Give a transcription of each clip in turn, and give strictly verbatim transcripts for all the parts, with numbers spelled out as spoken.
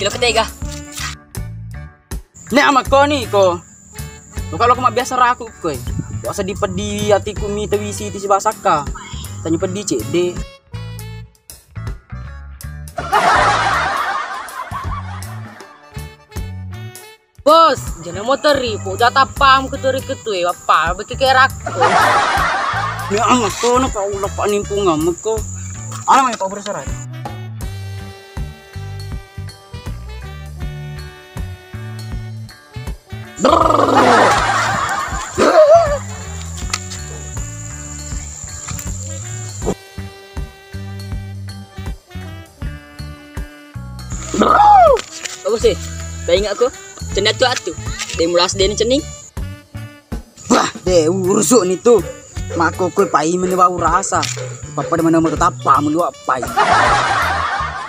Ketega. Ne amakkoni ko. Lo kalau ko mabbiasa raku koe. Biasa dipeddi atiku mi tawisi ti sibasakka. Tanya peddi cedde. Bos, jana motori, po jata pam keturi ketue, apa beke kerak. Ne amakkoni kau lepak nimpung amekko. Ana mai pau berserai. Bagus sih. Taingatku. Cenning atu atu. Demu las deni cenning. Wah, de urusuk ni tu. Makkokoi pai meni bau rasa. Pappada mana mau tappa melu appai.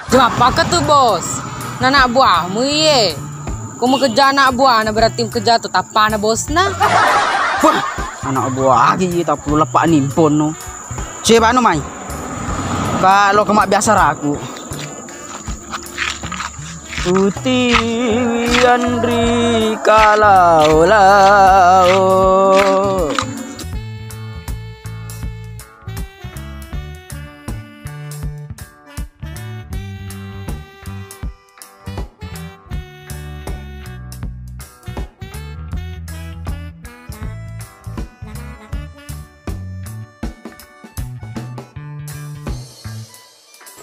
Kenapa ke tu bos? Anak buahmu iye. Ko mekerja anak buah na berarti mekerja tu tapana bosna. Wah, anak buah lagi iye tak perlu lepak nimpon no. Coba anu mai. Kalau kemak biasa raku. Utiwi anri kalao-lao.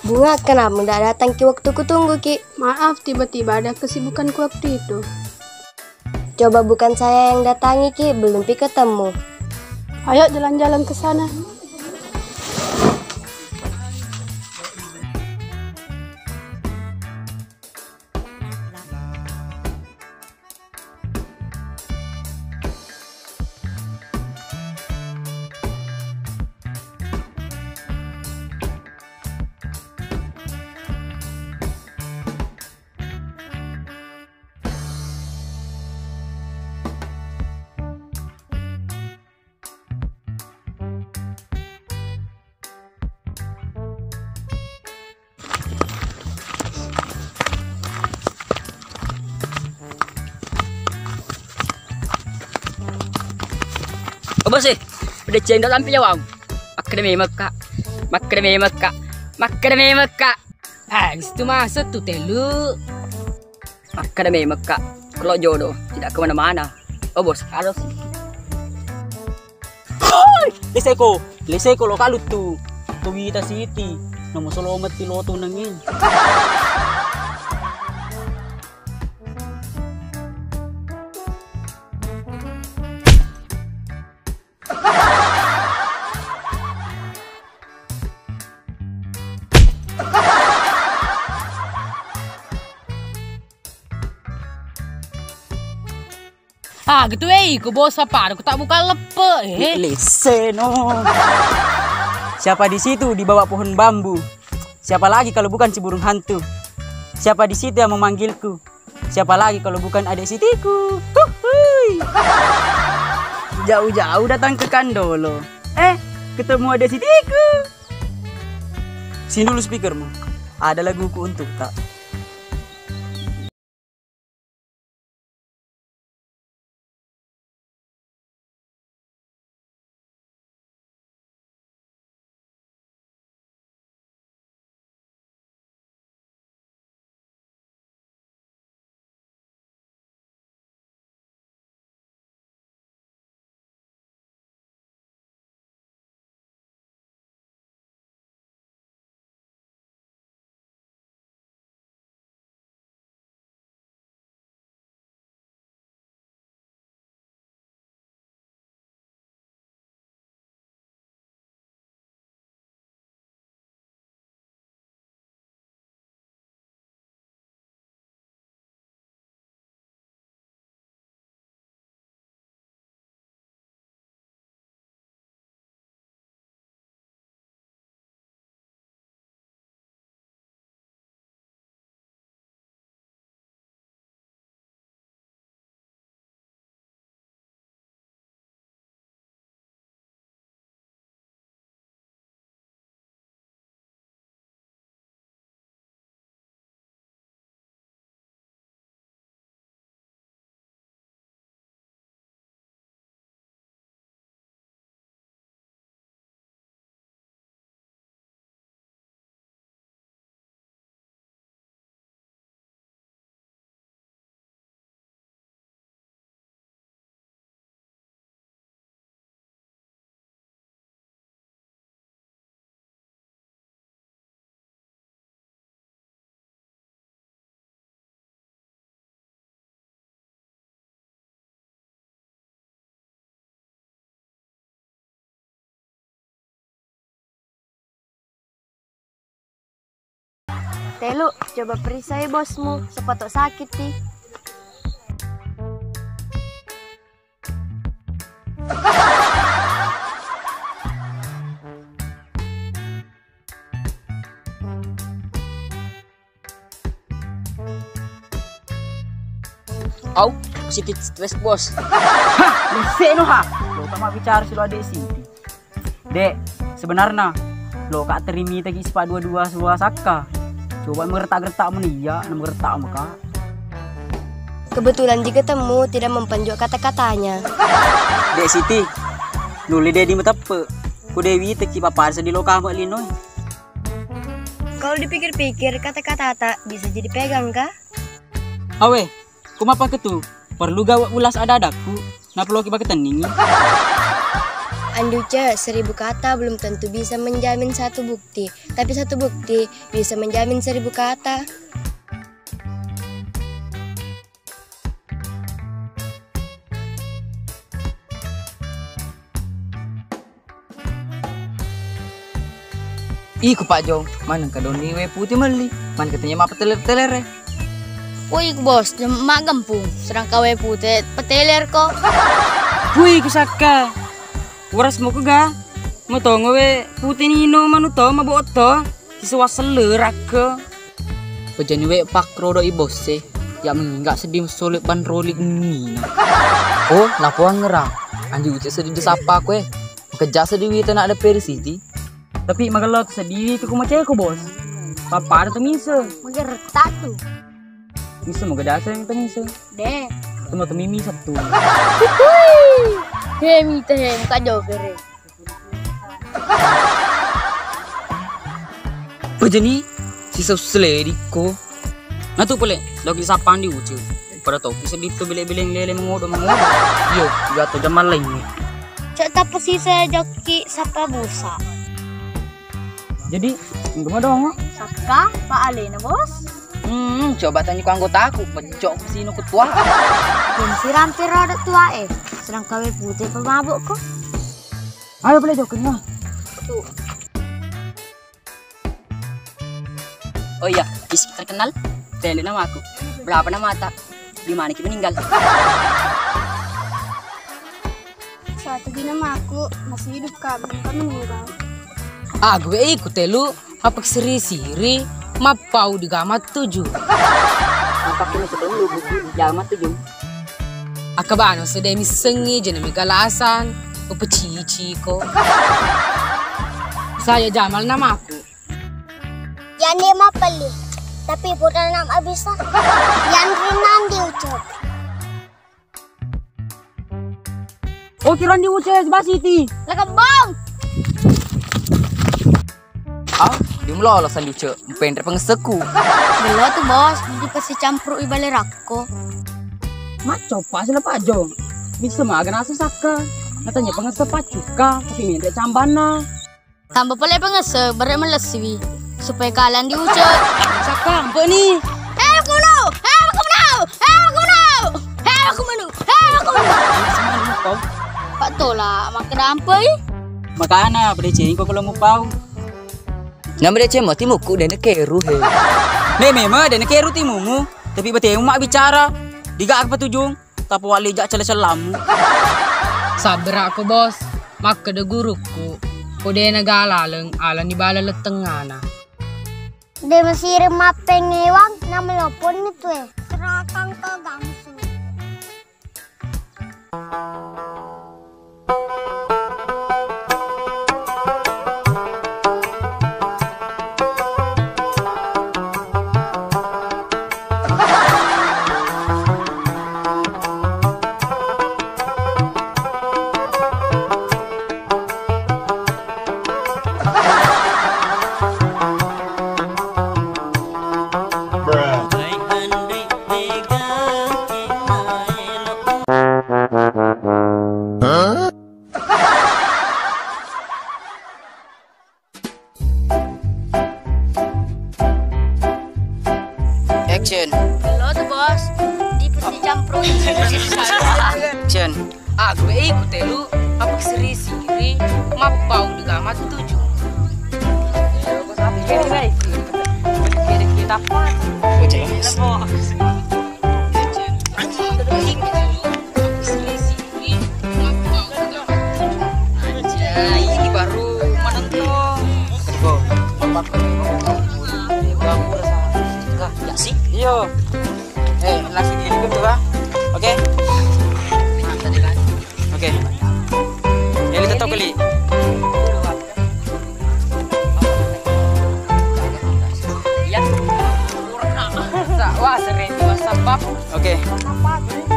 Bunga, kenapa ndak datang ki waktu kutunggu ki? Maaf, tiba-tiba ada kesibukanku waktu itu. Coba bukan saya yang datangi ki, belum pi ketemu. Ayo jalan-jalan ke sana. Oh, bos, eh. Udah cendol lampi jawang. Makkeda memekka. Makkeda memekka. Makkeda memekka. Ah, di situ masuk tuh telu. Makkeda memekka. Kalau jodoh tidak kemana-mana. Oh, bos, kalau sih. Leseko, leseko lo kaluttu. Towita siti. Namo solo mati lo tu nangin. Ah, gitu, eh, ku bos apa? Aku tak buka lepe, eh. Lese, no. Siapa di situ di bawah pohon bambu? Siapa lagi kalau bukan si burung hantu? Siapa di situ yang memanggilku? Siapa lagi kalau bukan adik sitiku? Huhui. Jauh-jauh datang ke Kandolo. Eh, ketemu adik sitiku. Sini dulu speakermu. Ada laguku untuk tak. Telu, coba perisai bosmu, siapa tau sakit ti. Au, masih stres, Bos. Hah, leseno ha. Lo tama bicara silo adek Siti. Dek, sebenarnya lo ka teri mitaki sipa dua-dua sua sakka. Coba meretak-retak meni iya, na meretak maka. Kebetulan jika temu tidak mempanjua kata-katanya. Dek Siti, nuli dedi meteppe. Ku dewi teki papada sedih lo kama linoi. Kalau dipikir-pikir, kata-kata tak bisa jadi pegang kah? Awe, kumapa ketu? Perlu gawe ulas ada-adakku. Napa loki bake tenningi? Anduce, seribu kata belum tentu bisa menjamin satu bukti, tapi satu bukti bisa menjamin seribu kata. Iko Pak Jong, maneng kadoni we putih meli, maneng katanya mapa teler-telere. Woi Bos, magempung, sedangkan we putih peteler ko. Woi kusakka, waras moko ga, motongo we putih nino manu to, mabok to, siswa selerakko. Pejani we pakrodo i bosse, ya mengingga sedih sole banroli ngina. Oh, lapoang ngerang, anji ucek sedih desapa kue. Makeja seddi wita na ada peri siti. Tapi magello tu seddi tu ku maceko, Bos. Pappada tu mise. Magerta tu. Mise mageja seddi tu mise. De. Tuma tu mimi satu. He mita he muka jokere. Pejani sisa seledikko. Natu pole, dok disapang di ucu. Pada toki seddi tu bile-bileng lele mengodo-mengodo. Iyo, jatuh jam lainnya. Cek tappa sisa jokki sappa busa. Jadi, engka madongo? Sakka, pa alena, Bos. Hmm, coba tanya ku anggotaku, pecok sino ketua. Bensi rampir roda tua eh, sedang kawe putih pemabuk ko. Ayo boleh jokki no. Tuh. Oh iya, is terkenal. Tele namaku. Berapa namata? Di mana kita meninggal? Satu di namaku masih hidup kak, belum kak meninggal. Agu e iku telu, apa siri-siri, mappau di gama tuju. Apa kena sebelum lu buku di gama tuju? Akabano sedemi sengi jenemi galasan, upecici ko. Saya Jamal namaku. Yang dia mapeli, tapi pura nama bisa. Yang rinang diucap. Oke, randi ucap sebelah siti. Lekebong. Ah, di melo alasan diucap. Penre pengeseku. Bello tu bos, dipasi campur ibale rakko. Macco pas lepa jong. Bisa maga nasa sakka. Natanya pengesek paccuka, tapi menre cambana. Tambah pole pengese, bere melessiwi supaya kalian diucap. Sakka ampe ni. Eh kuno, eh kuno, eh kuno, eh kuno, eh kuno. Pak tola makkeda ampe i. Makana pada cengko kalau mau pau. Nama dia cemo timuku dan keru he. Memang dan keru timumu, tapi betemu mak bicara. Diga apa tujung? Tapo wali jak cele-celammu. Sabberako bos, makkeda gurukku, ko dena galaleng alani bala lettengana. De masireng mappengewang nameloponni tue. Serakang ke gangsu. Action. Halo tuh bos, di pasti campur. Action. Aku eh ku telu, apa seri-seri, mappau juga matu tuju. Kiri, kiri. Tappa. Oh, jelas. Anjay, ini baru menonton. Go. Apa? Gua rasa. Enggak, ya sih. Iyo. Eh, langsung di YouTube tuh, Bang. Oke. Oke. Eli tetap kali. Iya. Wah, sering gua sebab. Oke.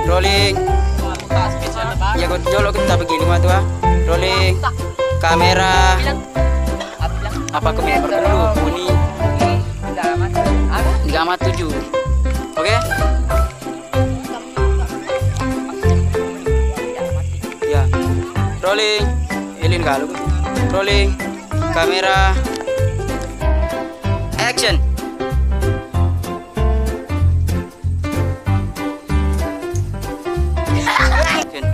Rolling. Ya, gua jolo kita begini mah tuh, ah. Rolling. Kamera. Apa aku main perlu? Uni. Tiga amat tujuh. Oke. Ya. Rolling. Elin kalau. Rolling. Kamera. Action. Action.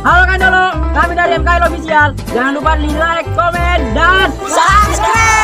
Halo kan dulu, kami dari M K L Official. Jangan lupa di like, komen, dan subscribe.